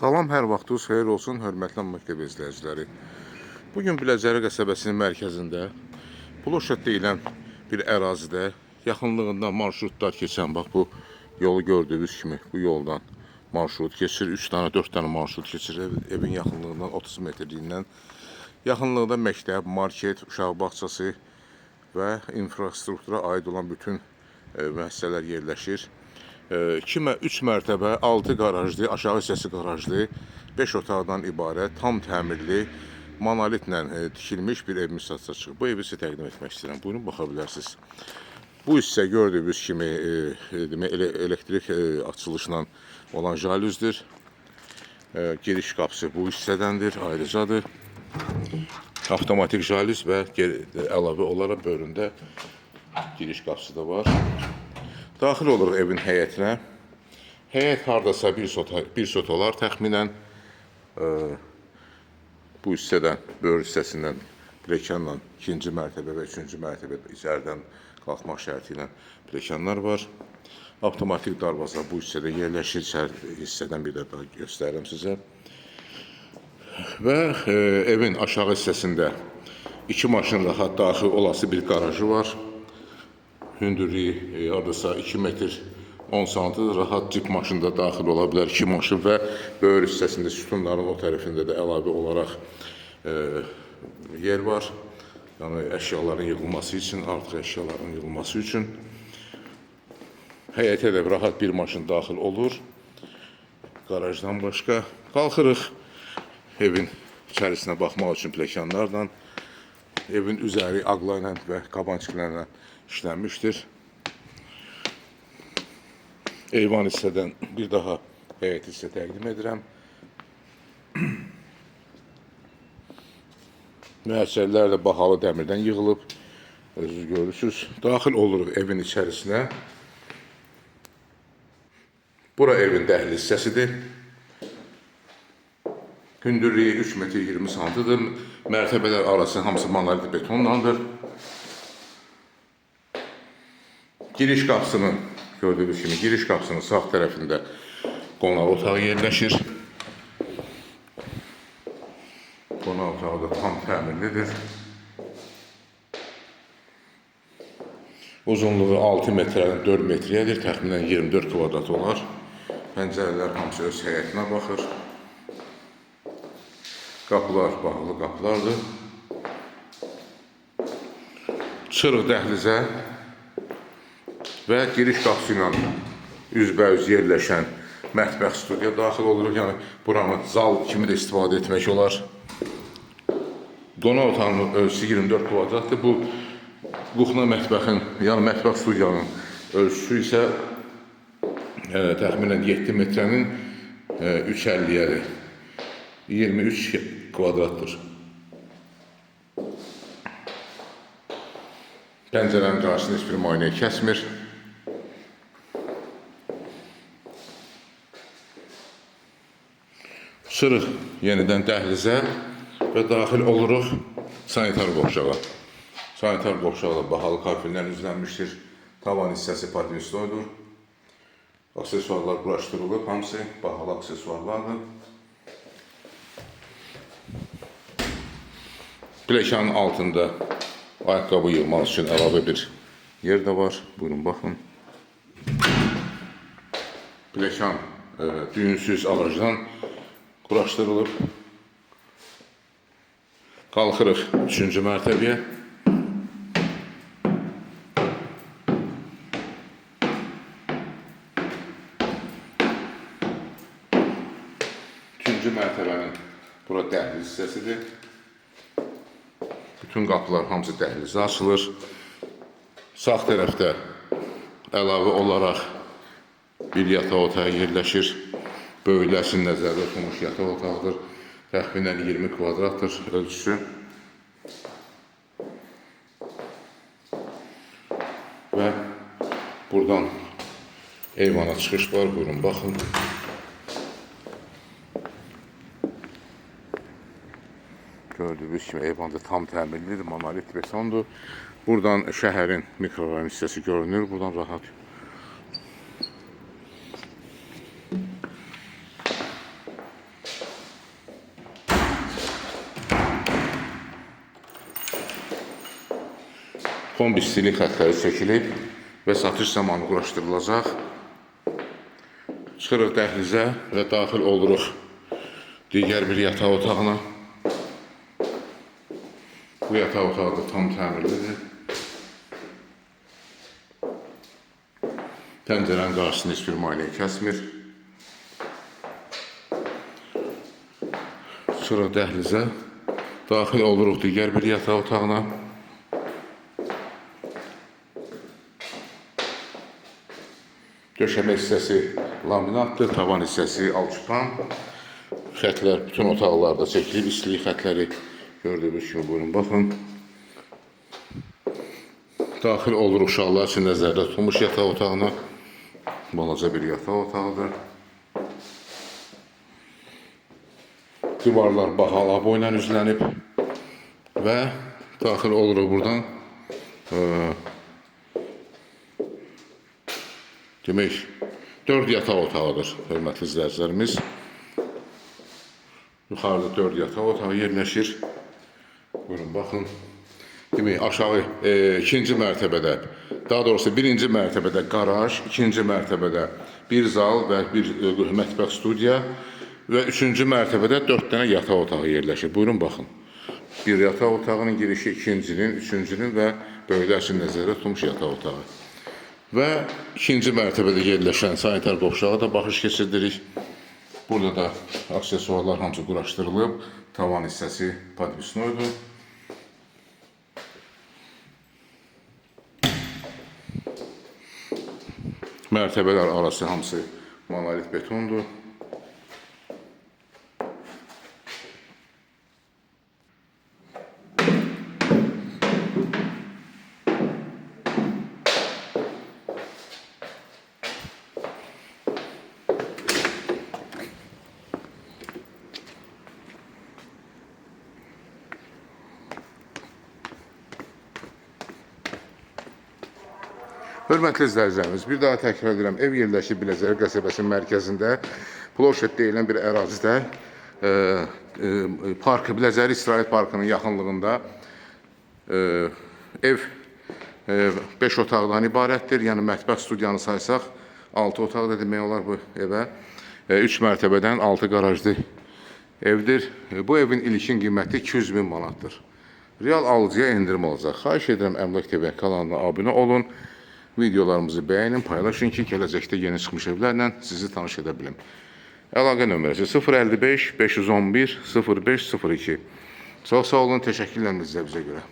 Salam, hər vaxtınız xeyir olsun, hörmətli məktəb izləyiciləri. Bugün Biləcəri qəsəbəsinin mərkəzində Ploşad deyilən bir ərazidə yaxınlığında marşrutlar keçən, bax bu yolu gördüyünüz kimi bu yoldan marşrut keçir. 3 dənə, 4 dənə marşrut keçir evin yaxınlığından 30 metrliyindən. Yaxınlığında məktəb, market, uşaq bağçası və infrastruktura aid olan bütün müəssisələr yerləşir. 3 mərtəbə, 6 qarajlı, aşağı hissəsi qarajlı, 5 otaqdan ibarət, tam təmirli, monolitlə tikilmiş bir evimiz satışa çıxıb. Bu evi sizə təqdim etmək istəyirəm. Buyurun, baxa bilərsiniz. Bu hissə gördüyünüz kimi demək, elektrik açılışla olan jalüzdür. Giriş qapısı bu hissədəndir, ayrıcadır. Avtomatik jalüz və əlavə olaraq bölümdə giriş qapısı da var. Daxil oluruq evin həyətinə. Həyət hardasa bir sot olar təxminən. Bu hissədən, böyür hissəsindən pləkanla ikinci mərtəbə və üçüncü mərtəbə içəridən qalxmaq şərti ilə pləkanlar var. Avtomatik darvaza bu hissədə yerləşir. İçəri hissədən bir də daha göstərirəm sizə. Və evin aşağı hissəsində 2 maşın rahat daxil olası bir qarajı var. Hündürlüyü hardasa 2 metr 10 santıdır. Rahat cip maşında daxil ola bilər 2 maşın və böyür hissəsində sütunların o tərəfində də əlavə olaraq yer var. Yəni əşyaların yığılması üçün, artıq əşyaların yığılması üçün. Həyətə də rahat bir maşın daxil olur. Qarajdan başqa. Qalxırıq evin içərisinə baxmaq üçün pləkanlarla. Evin üzəri aqla ilə və kabançiklərlə işlənmişdir. Eyvan hissədən bir daha həyəti sizə təqdim edirəm. Mühəssərlər də bahalı dəmirdən yığılıb. Özünüz görürsünüz. Daxil oluruq evin içərisinə. Bura evin dəhliz hissəsidir. Hündürlüyü 3 metr 20 santıdır. Mərtəbələr arası hamısı monolit betonlandır. Giriş qapısının, gördüyünüz kimi giriş qapısının sağ tərəfində qonaq otağı yerləşir. Qonaq otağı da tam təmirlidir. Uzunluğu 6 metrədən 4 metrəyədir. Təxminən 24 kvadrat olar. Pəncərələr hamısı öz həyətinə baxır. Qapılar bağlı qapılardır. Çıxırıq dəhlizə və giriş qapısı ilə üzbəüz yerləşən mətbəx studiya daxil oluruq. Yəni buranı zal kimi də istifadə etmək olar. Qonaq otağının ölçüsü 24 kvadratdır. Bu quxna mətbəxin, yəni mətbəx studiyanın ölçüsü isə təxminən 7 metrənin 3,50-yədir. 23 kvadratdır. Pəncərənin qarşısında heç bir maneə kəsmir. Çıxırıq yenidən dəhlizə və daxil oluruq sanitar qovşağa. Sanitar qovşağı da bahalı kafellə üzlənmişdir. Tavan hissəsi patvistoydur. Aksesuarlar quraşdırılıb, hamısı bahalı aksesuarlardır. Pləkanın altında ayaqqabı yığmaq üçün əlavə bir yer də var. Buyurun, baxın. Pləkan düyünsüz ağacdan quraşdırılıb. Qalxırıq 3-cü mərtəbəyə. Üçüncü mərtəbənin bura dəhliz hissəsidir. Bütün qapılar hamısı dəhlizə açılır. Sağ tərəfdə əlavə olaraq bir yataq otağı yerləşir. Böyüklər üçün nəzərdə tutulmuş yataq otağıdır. Təxminən 20 kvadratdır ölçüsü. Və buradan eyvana çıxış var. Buyurun, baxın. Gördüyünüz kimi eyvanda tam təmirlidir, monolit betondur. Buradan şəhərin mikrorayon hissəsi görünür. Buradan rahat. Kombi istilik xətləri çəkilib və satış zamanı quraşdırılacaq. Çıxırıq dəhlizə və daxil oluruq digər bir yataq otağına. Bu yataq otağı da tam təmirlidir. Pəncərənin qarşısında heç bir maneə kəsmir. Çıxırıq dəhlizə, daxil oluruq digər bir yataq otağına. Döşəmə hissəsi laminatdır, tavan hissəsi alçıpan. Xətlər bütün otaqlarda çəkilib, istilik xətləri gördüyünüz kimi buyurun baxın. Daxil oluruq uşaqlar üçün nəzərdə tutulmuş yataq otağına. Balaca bir yataq otağıdır. Divarlar bahalı aboyla üzlənib və daxil oluruq buradan. Demək, 4 yataq otağıdır, hörmətli izləyicilərimiz. Yuxarıda 4 yataq otağı yerləşir. Buyurun, baxın. Demək, aşağı ikinci mərtəbədə, daha doğrusu birinci mərtəbədə qaraj, ikinci mərtəbədə bir zal və bir mətbəx studiya və üçüncü mərtəbədə 4 dənə yataq otağı yerləşir. Buyurun, baxın. Bir yataq otağının girişi ikincinin, üçüncünün və böyüklər üçün nəzərdə tutulmuş yataq otağı. Və ikinci mərtəbədə yerləşən sanitar qovşağa da baxış keçirdirik. Burada da aksesuarlar hamısı quraşdırılıb. Tavan hissəsi podvisnoydur. Mərtəbələr arası hamısı monolit betondur. Hörmətli izləyicilərimiz, bir daha təkrar edirəm, ev yerləşir Biləcəri qəsəbəsinin mərkəzində, Ploşet deyilən bir ərazidə, park, Biləcəri İsrail Parkının yaxınlığında ev 5 otaqdan ibarətdir. Yəni mətbəx studiyanı saysaq 6 otaq da demək olar bu evə. 3 mərtəbədən 6 qarajlı evdir. Bu evin ilkin qiyməti 200 min manatdır. Real alıcıya endirim olacaq. Xahiş edirəm Əmlak TV kanalına abunə olun. Videolarımızı bəyənin, paylaşın ki, gələcəkdə yeni çıxmış evlərlə sizi tanış edə bilim. Əlaqə nömrəsi 055 511 05 02. Çox sağ olun, təşəkkürlər bizə görə.